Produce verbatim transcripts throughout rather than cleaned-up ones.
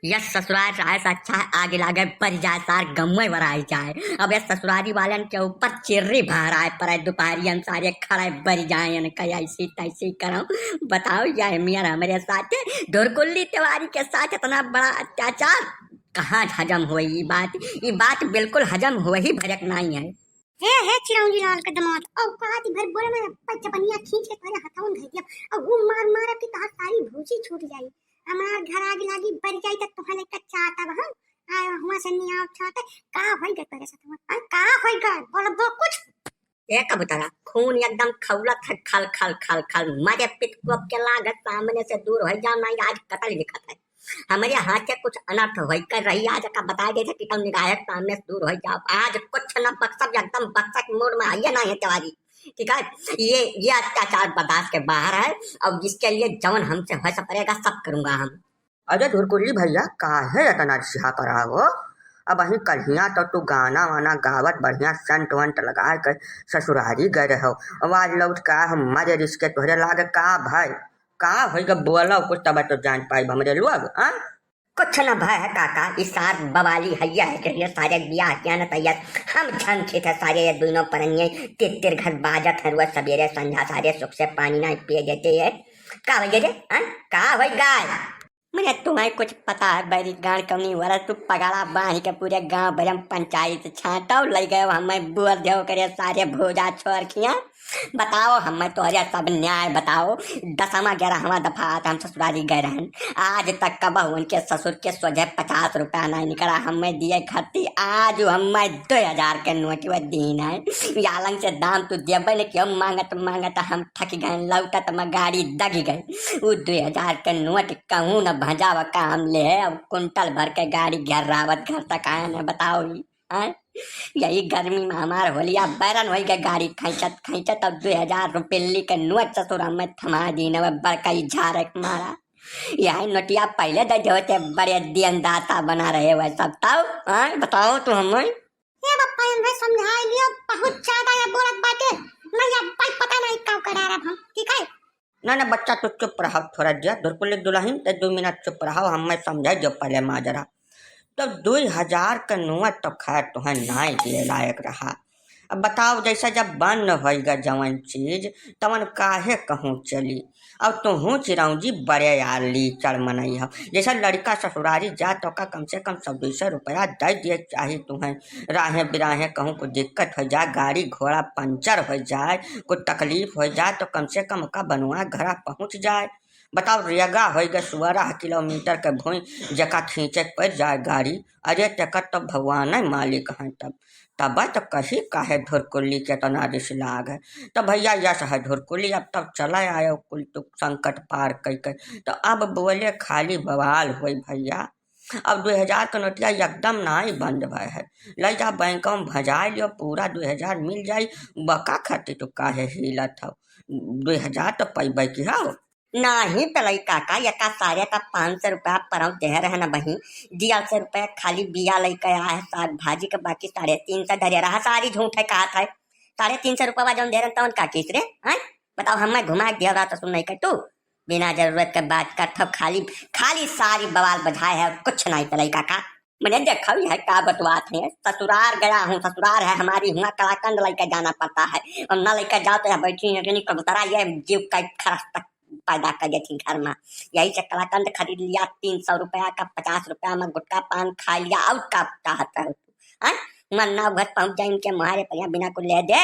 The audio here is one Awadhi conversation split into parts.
यस ससुराल, चाहे से अच्छा है, आगे लागे बरि जाए, सार गमुए वराई जाए। अब यस ससुरारी वालन के ऊपर चिर्री भराए पड़े, दुपहरियन सारे खड़े बरि जाए, इनका ऐसी तैसी करम। बताओ, यह मियाँ हमरे साथ, धुरकुल्ली तिवारी के साथ इतना बड़ा अत्याचार कहाँ हजम होई? ई बात, ई बात बिल्कुल हजम होई भरक नाई है। हे, हे चिरौंजी लाल के दमाद, और कहा थी भर बोले में पच जबनिया खींच के तोरे हथवन धर दिया, और वो मार मार के तहार सारी भूसी छूट जाई। हमार घर आग लागी बरि जाई त तोहरे लेके चाटब हम। आ, हुआ से नहीं आओ चाटे, का होई गए तोरे साथ हुआ? आ, का होई गए? बोलबो कुछ? ए कबूतरा, खून एकदम खौलत है, खल, खल, खल, खल। मरे पितकोप के लागत, सामने से दूर होई जाओ, नहीं आज कतल लिखत है। हमरे हाथ से कुछ अनर्थ होई कर रही, आज का बताए देते कि तुम निगाह के सामने से दूर होई जाओ। आज कुछ न बख्शब, एकदम बख्शक मूड में आइए ना ये तिवारी, ठीक है? ये, ये अत्याचार बर्दाश्त के बाहर है, और इसके लिए जवन हमसे हो सकेगा सब करूंगा हम। अरे धुरकुल्ली भैया, काहे इतना रिसिहा परा हो? अबहीं कल्हिया तो तू गाना वाना गावत बढ़िया सेंट वेंट लगा के ससुरारी गए रहो। अब आज लौट के हम मरे रिस के तोहरे लागे का भाई? का होई ग बोलो कुछ तब तो जान पाई हमरे लोग, हाँ? कुछ न भय है काका, ई सार बवाली हैया है, कहियो सारे बियाह किया न तैयार। हम झंखित है सारे ये दोनों परनिये, तित्तिर घर बाजत है रोज सवेरे संझा, सारे सुख से पानी ना पिए देते हैं। का होई गे रे? हाँ? का होई गाय? मने तुम्हें कुछ पता है बैरी गांड कौनी हो रहा? तू पगड़ा बांध के पूरे गांव भर में पंचायत छाटो, ले गए हमें बोल दे करे सारे भोजा छोर खिया। बताओ हमें तोहरे सब न्याय बताओ। दसवां ग्यारहवां दफा आज हम ससुरारी गए रहन, आज तक कब उनके ससुर के सोझे पचास रुपया नहीं निकला हमें दिए खर्ची। आज हमें दो हजार के नोट वो दीन है, यालन से दाम तू देबे न कियो। मांगत मांगत हम थक गए, लौटत में गाड़ी दग गई। उ दो हजार के नोट कहूँ न भजाव काम ले है, अब कुंटल भर के गाड़ी घेरावत घर तक आए न बताओ ही। हैं? यही गर्मी में हमार होलिया बैरन होई गए, गाड़ी खींचत खींचत। अब दो हजार रुपये के नोट ससुर हमें थमा दीन, वह बड़का ही झारे के मारा। यही नोटिया पहले दे देते, बड़े देनदाता बना रहे वह सब। तब, हैं? बताओ तू हमें। ए बप्पा, इनसे समझाई लियो, बहुत ज्यादा ये बोलत बाटे। नहीं, अब भाई पता नहीं का करा रहा हम, ठीक है? ना, ना बच्चा, तू चुप रहो थोड़ा देर, धुरकुल्ली दुलहिन, ते दो मिनट चुप रहो, हमें समझाई दियो पहले माजरा। तो दो हजार के नोट तो खैर तुहें नाई दिए लायक रहा। अब बताओ, जैसे जब बंद होई गा जवन चीज, तवन काहे कहूँ चली? अब तुहूँ चिरौंजी बड़े यार लीचड़ मनई हो। जैसे लड़का ससुरारी जा तो का कम से कम सौ दो सौ रुपया दे दिए चाही तुहें। राहें बिराहें कहूँ कुछ दिक्कत हो जाए, गाड़ी घोड़ा पंचर हो जाए, कुछ तकलीफ हो जाए तो कम से कम ओका बनवा घरा पहुँच जाए। बताओ, रेगा होई गए सोरह किलोमीटर के भुई, जेका खींचे के पड़ जाए गाड़ी। अरे तेकर तो भगवान है मालिक हैं तब। तब तो कही काहे धुरकुल्ली के तना रिस लाग है। तो भैया यस है धुरकुल्ली, अब तब चला आयो कुल तू संकट पार कई के। तो अब बोले खाली बवाल होई भैया। अब दो हजार के नोटिया एकदम नाई बंद भय है। ले जा बैंक में भजाए लियो, पूरा दो हजार मिल जाई। बका खातिर तू काहे हिलत हो? दो हजार तो पैबे की हो। नाही तलई काका, यका सारे का पाँच सौ रुपया परौं देहे रहे न बही, दिया सौ रुपया खाली बिया लइके आए है साग भाजी के, बाकी साढ़े तीन सौ धरे रहा। सारी झूठ है, कहत है साढ़े तीन सौ रुपया जौन दे रहे तौन का किस रे, हैं? बताओ, हमें घुमा के दिया रहा तो सुन नहीं कर तू, बिना जरूरत के बात करत हो, खाली, खाली सारी बवाल बजाए है, कुछ नहीं तलई काका। मने देखो यह का बतवात है, ससुरार गया हूँ, ससुरार है हमारी, हुआ कलाकंद लेके जाना पड़ता है, और ना लेके जाओ तो यह बैठी है कि नहीं कबूतरा, ये जीव का खरस तक पैदा कर देती घर में। यही से कलाकंद खरीद लिया, तीन सौ रुपया का, पचास रुपया में गुटखा पान खा लिया, और का चाहता है तू? हैं? मन ना घर पहुंच जाए इनके मुहारे पर, यहाँ बिना कुछ ले दे।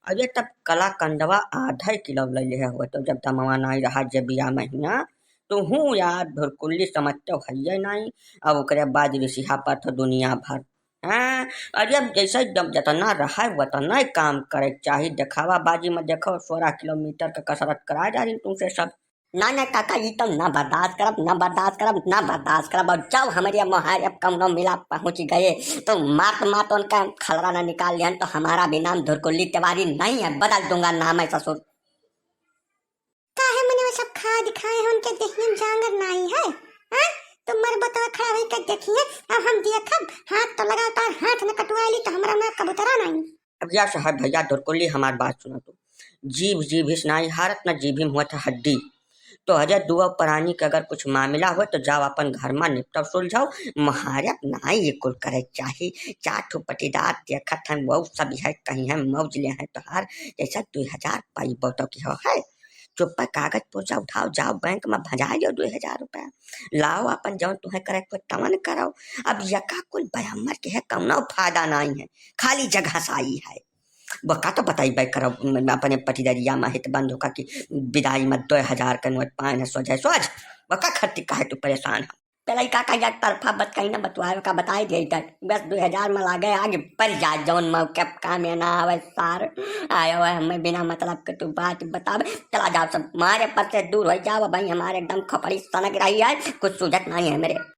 अरे तब कलाकंदवा आधा किलो ले ले हो, तो जब दमवा नाई रहा जे बिया महीना, तो हूँ यार धुरकुल्ली समझते हो है नहीं। अब ओकरे बाद रिसिहा पर तो दुनिया भर। हाँ, अरे अब जैसे जब जतना रहा है वतना ही काम करे के चाही। देखावा बाजी में देखो, सोरह किलोमीटर का कसरत करा जा रही तुमसे सब। ना, ना काका, ई तो ना बर्दाश्त करब, ना बर्दाश्त करब, ना बर्दाश्त करब। और जब हमरे मोहारे अब कौनो मिला पहुंच गए, तो मात मात उनका खलरा ना निकाल लिहन, तो हमारा भी नाम धुरकुल्ली तिवारी नहीं है, बदल दूंगा नाम है ससुर। काहे मने वो सब खाए दिखाए हैं, उनके देहियन जांगर नहीं है, हैं? तुम मर बतवा खड़ा होई के देखिए, अब हम देखब, हाथ तो लगाओ तार हाथ न कटुआ ली, तो हमरा ना कबूतरा नहीं। अब या साहब भैया धुरकुल्ली हमार बात सुनो तू। जीभ जीभ हिस नाई हारत, न जीभी में हुआ था हड्डी। तोहरे दुआ प्राणी के अगर कुछ मामला हो तो जाओ अपन घर मा निपटाओ सुलझाओ। महारत नाई ये कुल करे चाही। चार ठो पटीदार देखत हैं, वो सब है कहीं है मौज ले हैं तोहार, जैसा दो हजार पाई बोतो की हो है। चुप्पा कागज पुर्जा उठाओ, जाओ बैंक मा भजाए लियो दो हजार रुपया, लाओ अपन जौन तुहें करे को तवन करो। अब यका कुल बयामर के है, कौनो फायदा नाई है, खाली जगह साई है। वका तो बताई बाई करो, म-, अपने पटीदरिया मा हित बंधु का कि विदाई मा दो हजार के नोट पाए न सोझे सोझ, वका खातिर काहे तू परेशान है? पहले का का एक तरफा बत कहीं ना बतवाए का बताई दे इधर, बस दो हजार मा लागे आगे पड़ जाए, जौन मौके काम में ना आवे सार। आयो है हमें बिना मतलब के तू बात बतावे, चला जाओ सब, हमारे पर से दूर हो जाओ भाई, हमारे एकदम खपड़ी सनक रही है, कुछ सूझत नहीं है मेरे।